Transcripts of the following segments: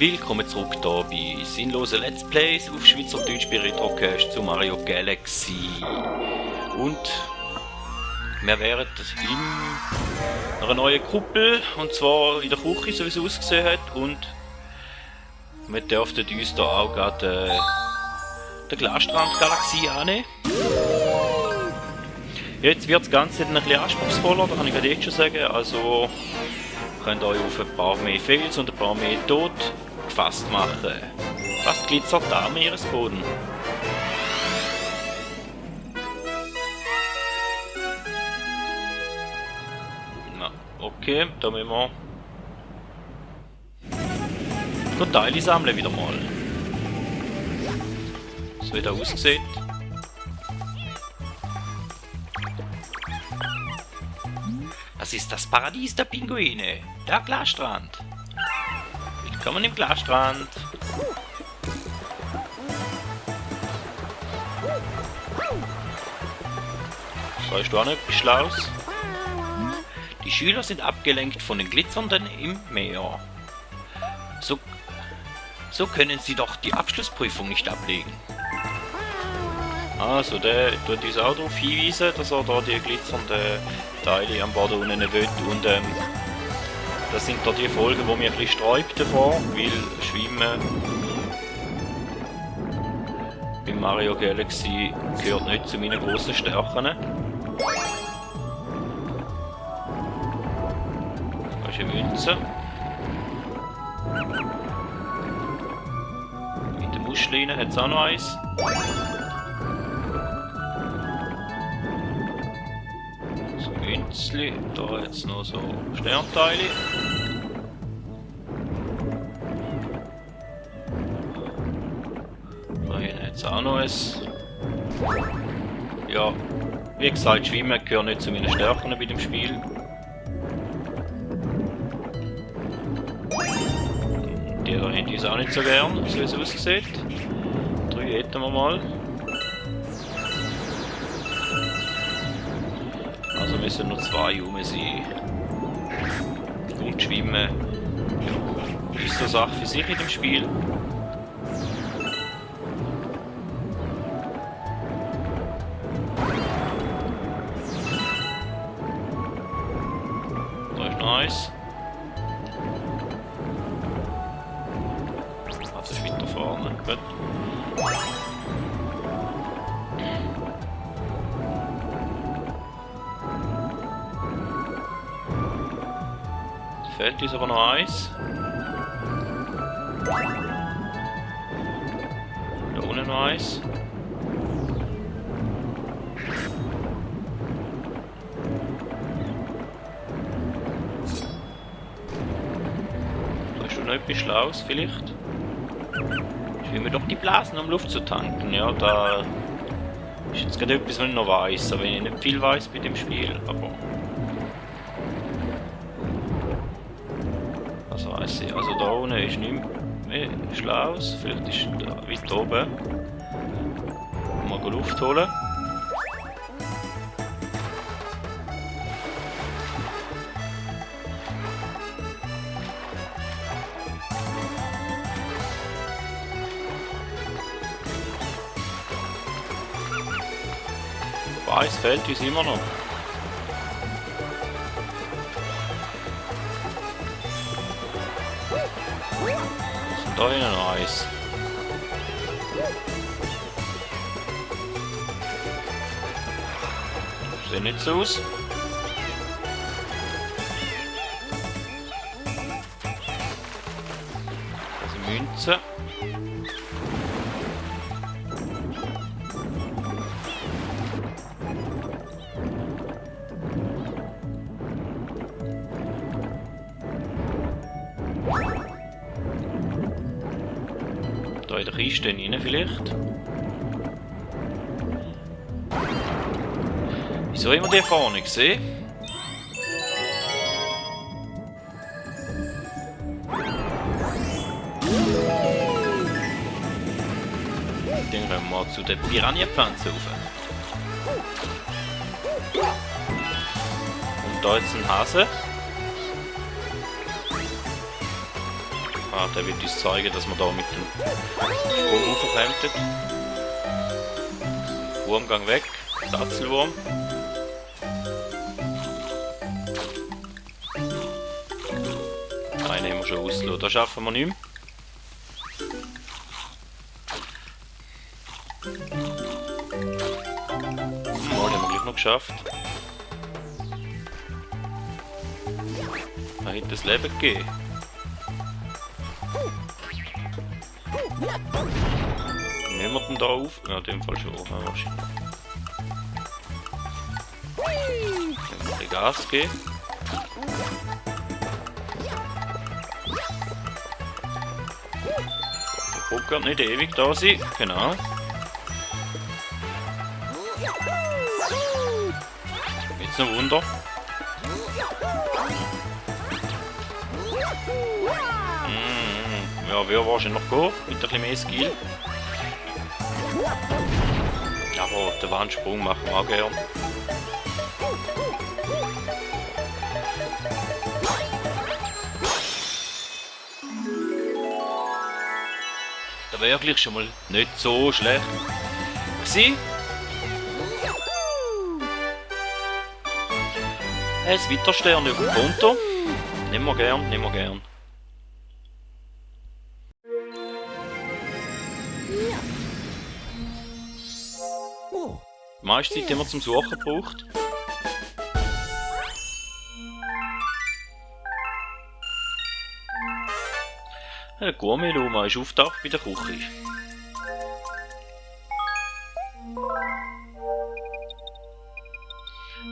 Willkommen zurück hier bei sinnlosen Let's Plays auf Schweizerdeutsch bei Retrocast zu Mario Galaxy. Und wir wären in einer neuen Kuppel, und zwar in der Küche, so wie es ausgesehen hat, und wir dürften uns da auch gerade der Glasstrand-Galaxie annehmen. Jetzt wird das Ganze ein bisschen anspruchsvoller, da kann ich gerade jetzt schon sagen, also könnt euch auf ein paar mehr Fails und ein paar mehr Tod gefasst machen. Was glitzert da am Meeresboden? Na, okay, da müssen wir Teile sammeln wieder mal. So wie das aussieht. Das ist das Paradies der Pinguine, der Glasstrand. Willkommen im Glasstrand. Sagst du auch noch etwas Schlaues? Die Schüler sind abgelenkt von den Glitzernden im Meer. So können sie doch die Abschlussprüfung nicht ablegen. Also, der tut uns auch darauf hinweisen, dass er da die glitzernden Teile am Boden unten will. Und das sind da die Folgen, die mich ein bisschen sträubt davor, weil Schwimmen bei Mario Galaxy gehört nicht zu meinen grossen Stärken. Da ist eine Münze. Mit den Muscheln hat es auch noch eins. Da jetzt noch so Sternteile. Da hinten hat es auch noch eins. Ja, wie gesagt, Schwimmen gehört nicht zu meinen Stärken bei dem Spiel. Die da hinten ist auch nicht so gern, so wie es aussieht. 3 hätten wir mal. Also müssen nur 2 rum sein. Und Schwimmen ist so eine Sache für sich in dem Spiel. Da ist noch eins. Ah, das ist weiter vorne. Gut. Fehlt uns aber noch eins. Da unten noch eins. Da ist schon noch etwas Schlaues vielleicht. Schwimmen wir doch die Blasen, um Luft zu tanken. Ja, da ist jetzt gerade etwas, was ich noch weiss. Aber wenn ich nicht viel weiss bei dem Spiel, aber also da unten ist nichts mehr Schlaues, vielleicht ist da weiter oben. Mal Luft holen. Weiß fehlt uns immer noch. Da hinten noch eins. Sieht nicht so aus. Das ist eine Münze. Da in der Kiste rein vielleicht. Wieso haben wir die vorne gesehen? Dann gehen wir zu den Piranha-Pflanzen rauf. Und da jetzt ein Hase. Ah, der wird uns zeigen, dass man da mit dem Sprung hochkämpft. Wurmgang weg. Tatzelwurm. Einen haben wir schon ausgelassen. Das schaffen wir nicht mehr. Mal haben wir gleich noch geschafft. Da hätte das Leben gegeben. Nehmen wir den da auf? Ja, in dem Fall schon. Ja, wahrscheinlich. Können wir ein bisschen Gas geben. Der Bock wird nicht ewig da sein. Genau. Jetzt noch Wunder. Ja, wir wahrscheinlich noch gehen, mit ein bisschen mehr Skill. Aber den Wandsprung machen wir auch gern. Das wäre wirklich schon mal nicht so schlecht gewesen. Ein weiterer Stern auf dem Konto. Nehmen wir gern, nehmen wir gern. Die meiste Zeit haben wir zum Suchen gebraucht. Der Gourmet-Luma ist auftaucht bei der Küche.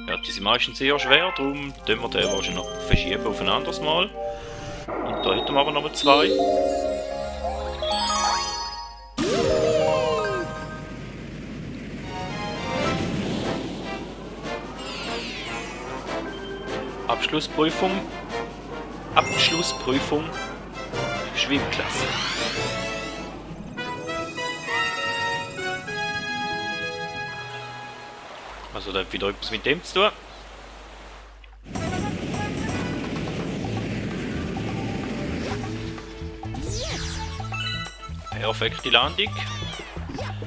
Ja, die sind meistens sehr schwer, darum tun wir den wahrscheinlich noch verschieben auf ein anderes Mal. Und da hätten wir aber noch zwei. Abschlussprüfung Schwimmklasse. Also da hat wieder etwas mit dem zu tun. Perfekte Landung.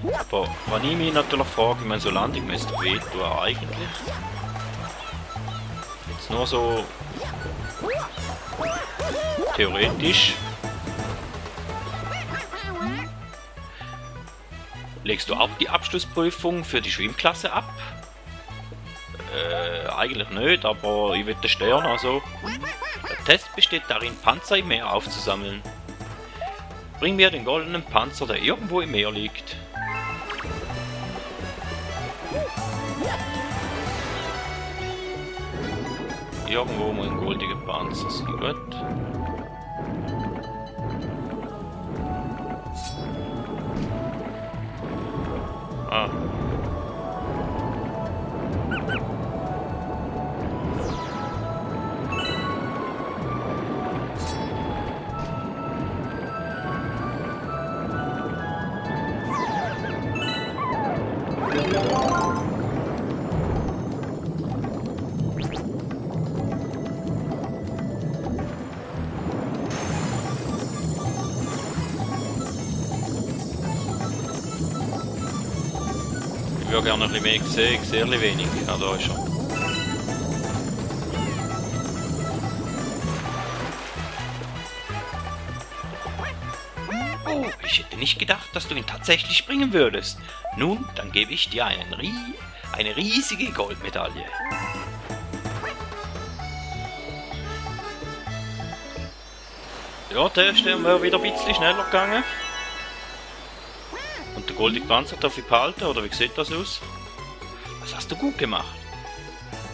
Aber wenn ich mich natürlich frage, ich meine, so Landung müsste wehtun eigentlich. Jetzt nur so theoretisch. Legst du auch die Abschlussprüfung für die Schwimmklasse ab? Eigentlich nicht, aber ich will den Stern, also. Der Test besteht darin, Panzer im Meer aufzusammeln. Bring mir den goldenen Panzer, der irgendwo im Meer liegt. Irgendwo muss ein goldiger Panzer sein, gut. Ah. Ich würde gerne ein bisschen mehr sehen, ich sehe ein bisschen wenig. Ja, da ist er. Oh, ich hätte nicht gedacht, dass du ihn tatsächlich springen würdest. Nun, dann gebe ich dir eine riesige Goldmedaille. Ja, der Stern wäre wieder ein bisschen schneller gegangen. Und der goldige Panzer darf ich behalten, oder wie sieht das aus? Das hast du gut gemacht.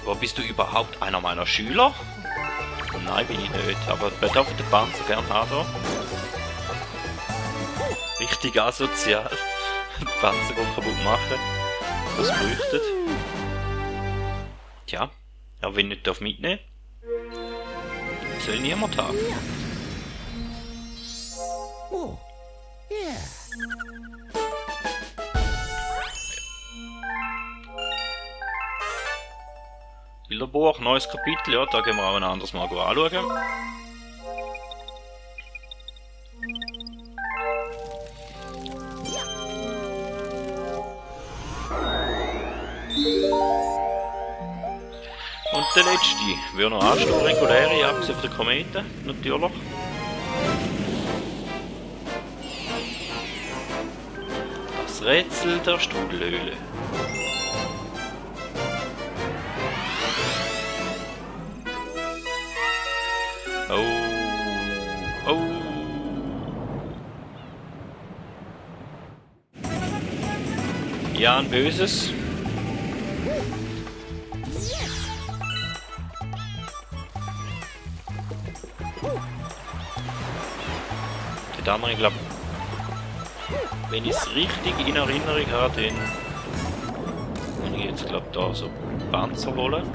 Aber bist du überhaupt einer meiner Schüler? Oh nein, bin ich nicht, aber wer darf den Panzer gern haben da? Richtig asozial. Den Panzer kaputt machen. Das leuchtet. Tja, er will nicht mitnehmen. Soll niemand haben. Bilderbuch, neues Kapitel, ja, da gehen wir auch ein anderes Mal anschauen. der letzte. Würde noch anstehen, reguläre, abgesehen von der Kometen, natürlich. Das Rätsel der Strudelhöhle. Oh. Oh. Ja, ein Böses. Der andere, ich glaube, wenn ich es richtig in Erinnerung habe, dann kann ich jetzt, glaube da so Panzer holen.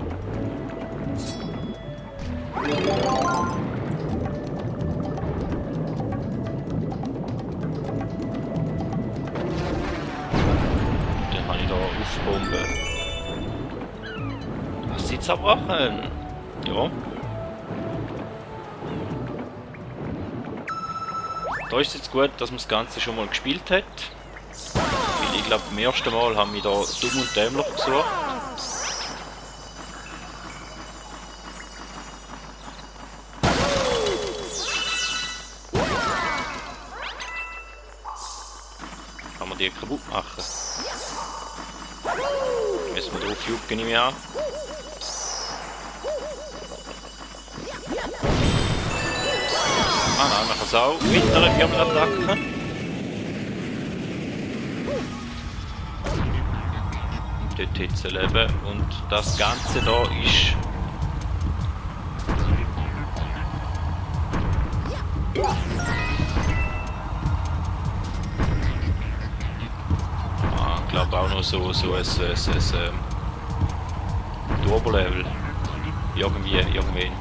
Dann kann ich da aufbomben. Was sie zerbrochen? Ja. Da ist es jetzt gut, dass man das Ganze schon mal gespielt hat. Weil ich glaube, beim ersten Mal haben wir da dumm und dämlich gesucht. Kann man die kaputt machen? Müssen wir drauf jucken, nehme ich an. Ah nein, man kann es auch mit einer Wirbelattacke. Und dort hat es ein Leben. Und das Ganze da ist... Ah, ich glaube auch noch so ein Turbo-Level. Irgendwann.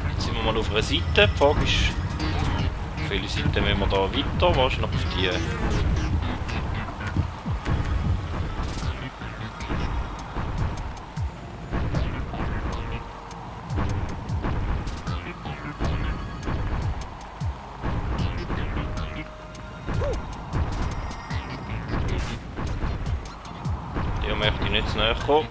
Jetzt sind wir mal auf einer Seite. Die Frage ist, auf welche Seite müssen wir da weiter? Wahrscheinlich auf die. Der möchte ich nicht zu näher kommen.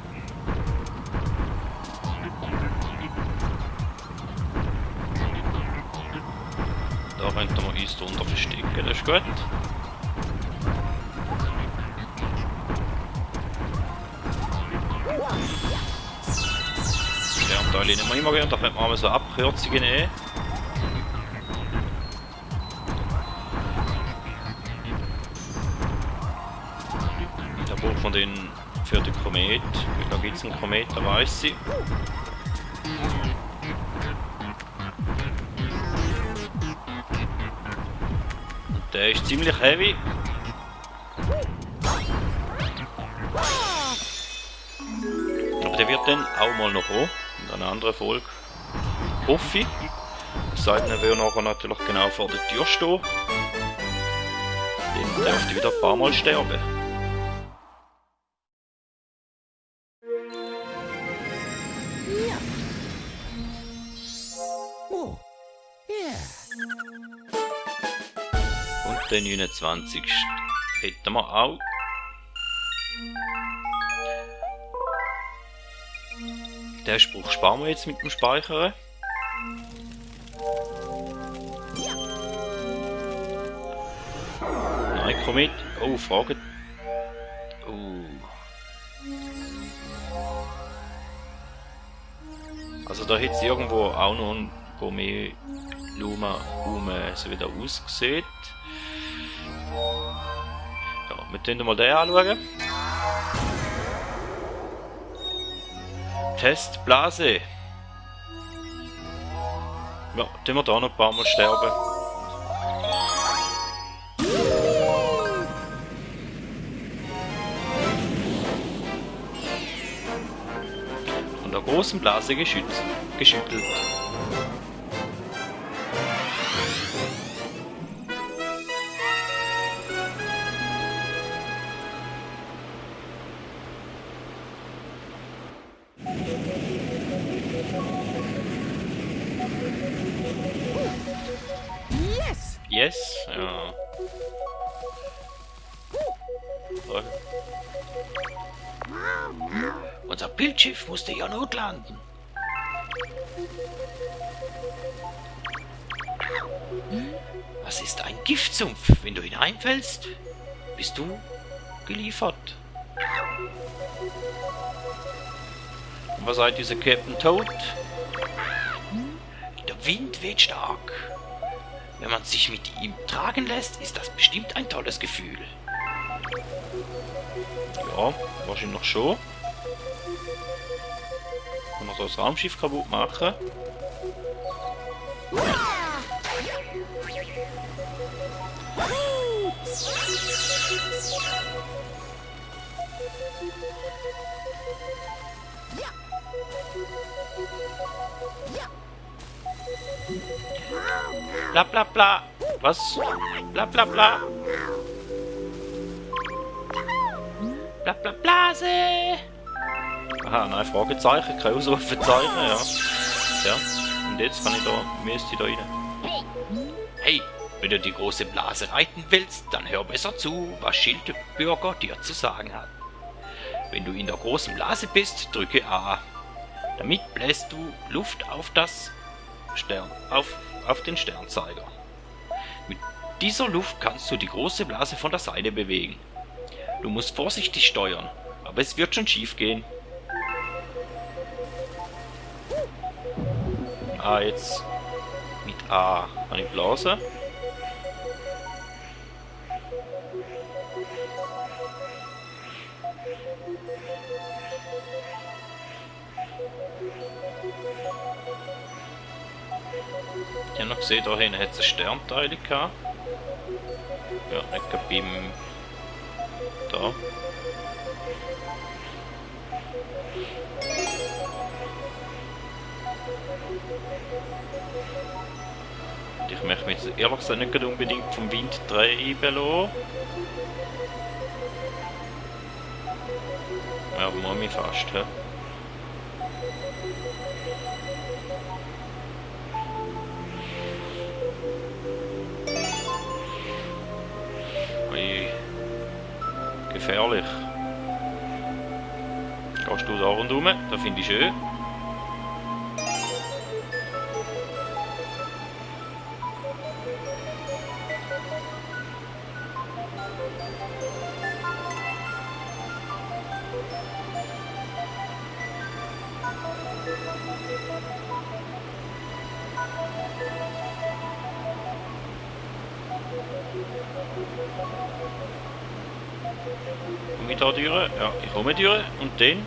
Da könnten wir uns drunter verstecken, das ist gut. Sternteile nehmen wir immer gerne, da könnte man auch so Abkürzungen nehmen. Da braucht man den für den Komet, weil da gibt es einen Komet, da weiss ich. Der ist ziemlich heavy. Aber der wird dann auch mal noch kommen, in einer anderen Folge. Hoffe ich. Es sei denn, er will nachher natürlich genau vor der Tür stehen. Dann dürfte ich wieder ein paar Mal sterben. Und den 29. hätten wir auch. Den Spruch sparen wir jetzt mit dem Speichern. Nein, komm mit. Oh, Frage. Oh. Also da hätte es irgendwo auch noch ein Gourmet Luma so wieder aussieht. Ja, wir können mal den anschauen. Testblase. Ja, tun wir da noch ein paar Mal sterben. Von der großen Blase geschüttelt. Yes, ja. Unser Bildschiff musste ja notlanden. Was ist ein Giftsumpf? Wenn du hineinfällst, bist du geliefert. Und was sagt dieser Captain Toad? Der Wind weht stark. Wenn man sich mit ihm tragen lässt, ist das bestimmt ein tolles Gefühl. Ja, wahrscheinlich noch schon. Kann man so das Raumschiff kaputt machen? Bla bla bla. Was? Bla bla bla. Bla bla Blase. Aha, nein, Fragezeichen, kein Ausrufezeichen, ja. Ja, und jetzt kann ich da, müsste ich da rein. Hey, wenn du die große Blase reiten willst, dann hör besser zu, was Schildbürger dir zu sagen hat. Wenn du in der großen Blase bist, drücke A. Damit bläst du Luft auf das auf den Sternzeiger. Mit dieser Luft kannst du die große Blase von der Seite bewegen. Du musst vorsichtig steuern, aber es wird schon schief gehen. Ah, jetzt mit A an die Blase. Ich habe noch gesehen, da hinten hat es eine Sternteile gehabt. Ja, nicht beim... da. Und ich möchte mich jetzt ehrlich gesagt nicht unbedingt vom Wind treiben lassen. Ja, aber muss mich fast, hä? Gefährlich. Gehst du da rundherum? Das finde ich schön. Komme ich da durch? Ja, ich komme durch. Und dann?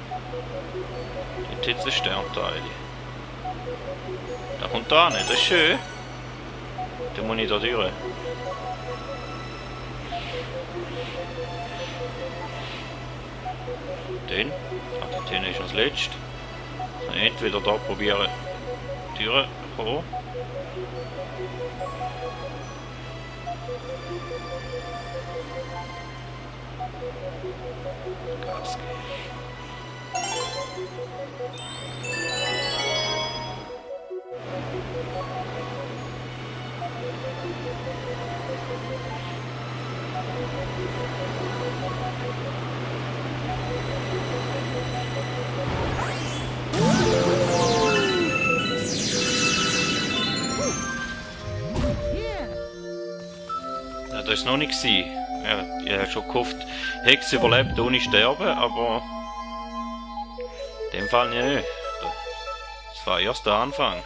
Jetzt ein Sternteil. Da kommt da nicht, das ist schön. Dann muss ich da durch. Dann? Ah, die ist das letzte. Kann ich entweder da probieren, durchzukommen. Gas geben. Ja, das ist noch nicht gewesen. Ja, ich habe schon gehofft, Hex überlebt ohne Sterben, aber in dem Fall nicht. Das war erst der Anfang.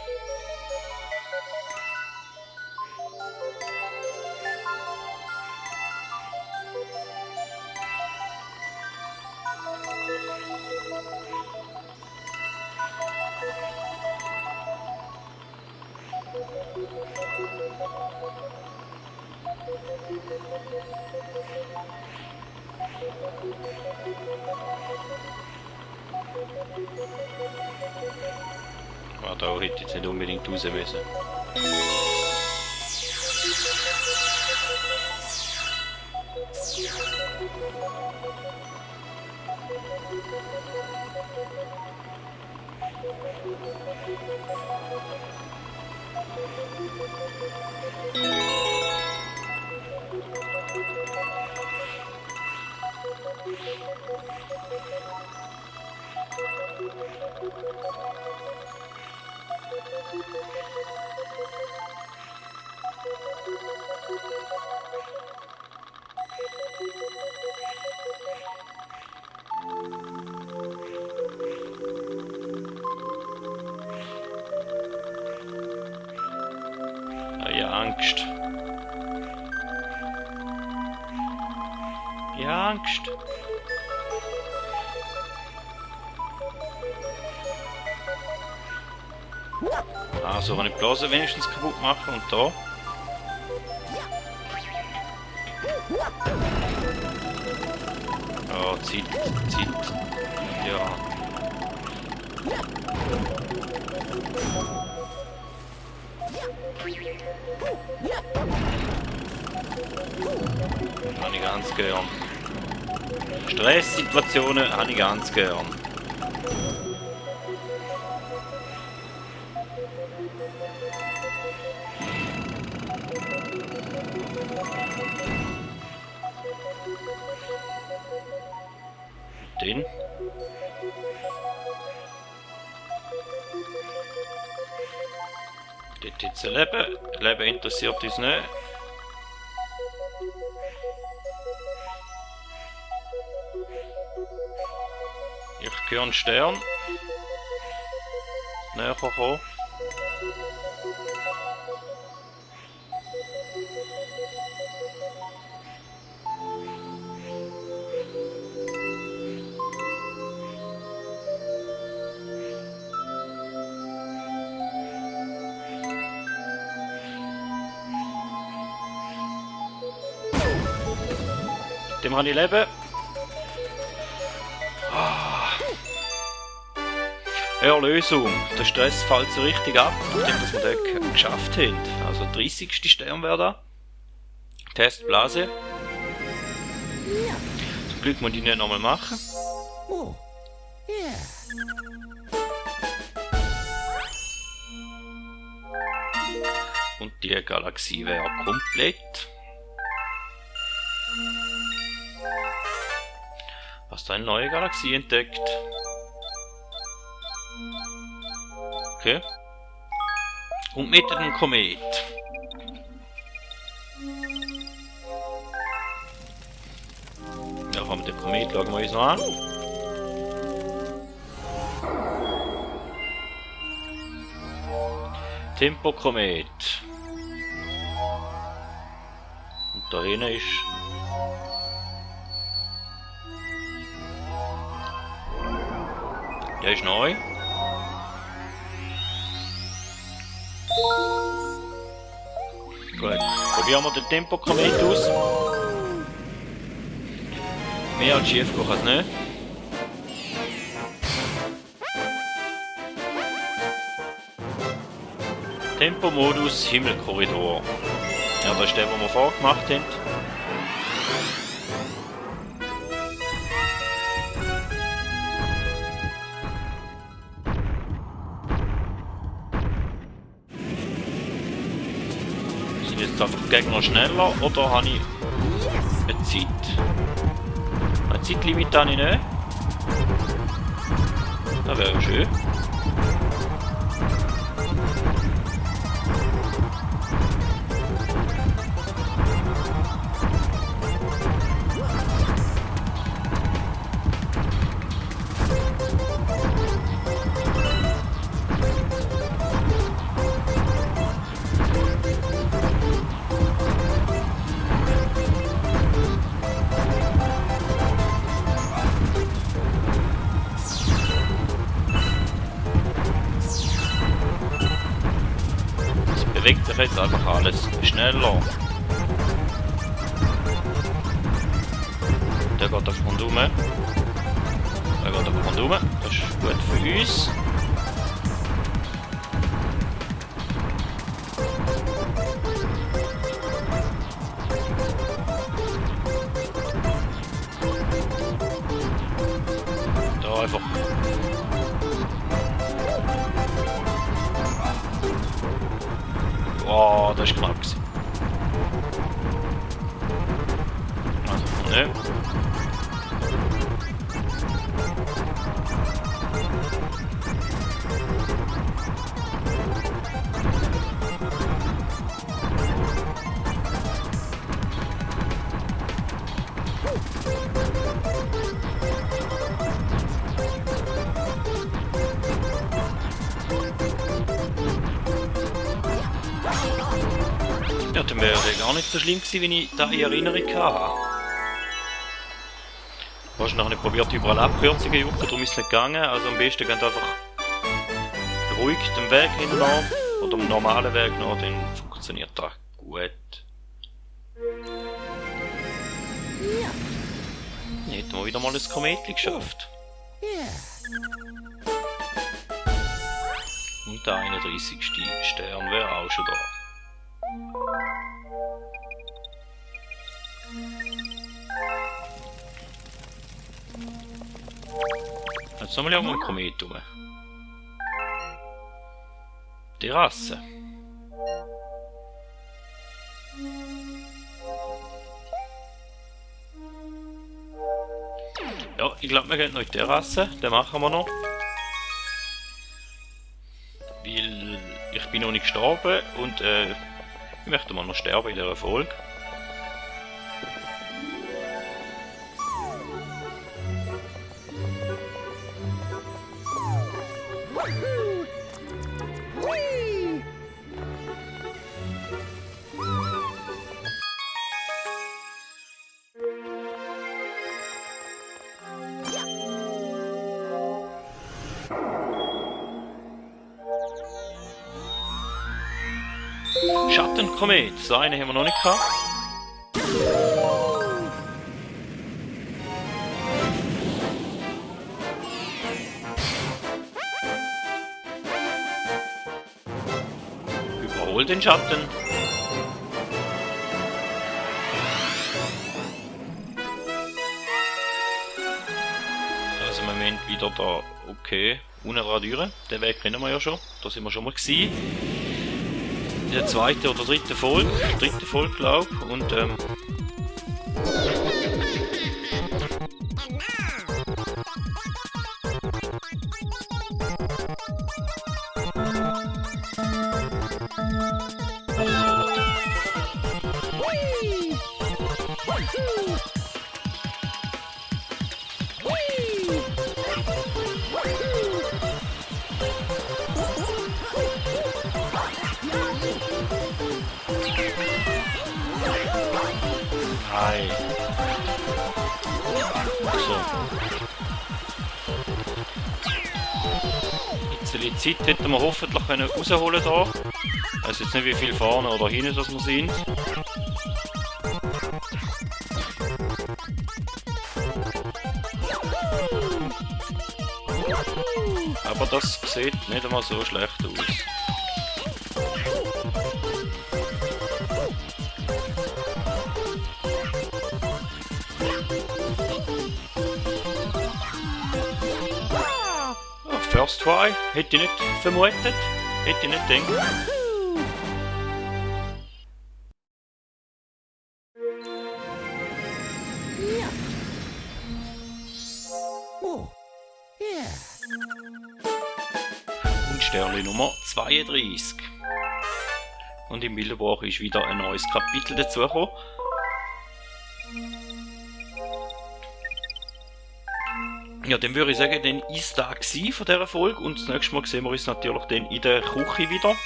Ah, da hätte ich jetzt nicht unbedingt raus müssen. Ja, Angst. Ja, Angst. Also, wenn ich die Blase wenigstens kaputt mache und da. Ja, Zeit. Ja. Habe ich ganz gern. Stresssituationen habe ich ganz gern. Den. Dort jetzt ein Leben. Leben interessiert uns nicht. Ich höre einen Stern. Näher kommen. Dem habe ich Leben. Erlösung. Der Stress fällt so richtig ab, nachdem dass wir den geschafft haben. Also 30. Stern wäre da. Test Blase. Zum Glück muss ich nicht nochmal machen. Und die Galaxie wäre komplett. Hast du eine neue Galaxie entdeckt? Okay. Und mit dem Komet. Ja, haben wir den Komet, schauen wir uns noch an. Tempo-Komet. Und da hinten ist... Der ist neu. Gut, probieren wir den Tempo-Komet aus. Mehr als schief kann es nicht. Tempo-Modus Himmelkorridor. Ja, das ist der, den wir vorgemacht haben. Sind jetzt einfach die Gegner schneller oder habe ich eine Zeit? Ein Zeitlimit habe ich nicht. Das wäre schön. Bewegt sich jetzt einfach alles schneller. Der geht auf Rundum. Der geht auf Rundum. Das ist gut für uns. Da einfach. das ist knapp gewesen. Also, ne. Ja, dann wäre der gar nicht so schlimm gewesen, wie ich da in Erinnerung hatte. Wahrscheinlich nicht probiert, überall Abkürzungen jucken, darum ist es nicht gegangen. Also am besten geht einfach ruhig den Weg hinlaufen oder den normalen Weg nach, dann funktioniert das gut. Ja, hätten wir wieder mal ein Kometli geschafft. Und der 31. Stern wäre auch schon da. Jetzt nochmal irgendwo ein Komet rum. Terrasse. Ja, ich glaube, wir gehen noch in die Terrasse. Den machen wir noch. Weil ich bin noch nicht gestorben und ich möchte mal noch sterben in dieser Folge. Schattenkomet, so eine haben wir noch nicht gehabt. Überhol den Schatten. Also im Moment wieder da, okay, unten dran durch. Den Weg kennen wir ja schon, da sind wir schon mal gewesen. In der zweiten oder dritten Folge, glaube ich, und Hi. So. Jetzt die Zeit hätten wir hoffentlich rausholen da. Ich weiß jetzt nicht, wie viel vorne oder hinten das wir sind. Aber das sieht nicht einmal so schlecht aus. First try, hätte ich nicht vermutet, hätte ich nicht gedacht. Und Sternli Nummer 32. Und im Bilderbuch ist wieder ein neues Kapitel dazugekommen. Ja, dann würde ich sagen, dann ist das gewesen von dieser Folge und das nächste Mal sehen wir uns natürlich dann in der Küche wieder.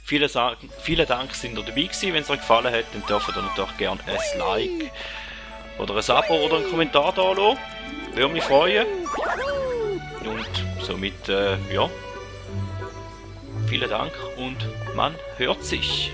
Vielen Dank, sind ihr dabei gewesen. Wenn es euch gefallen hat, dann dürft ihr natürlich gerne ein Like oder ein Abo oder einen Kommentar da lassen. Würde mich freuen. Und somit, ja, vielen Dank und man hört sich.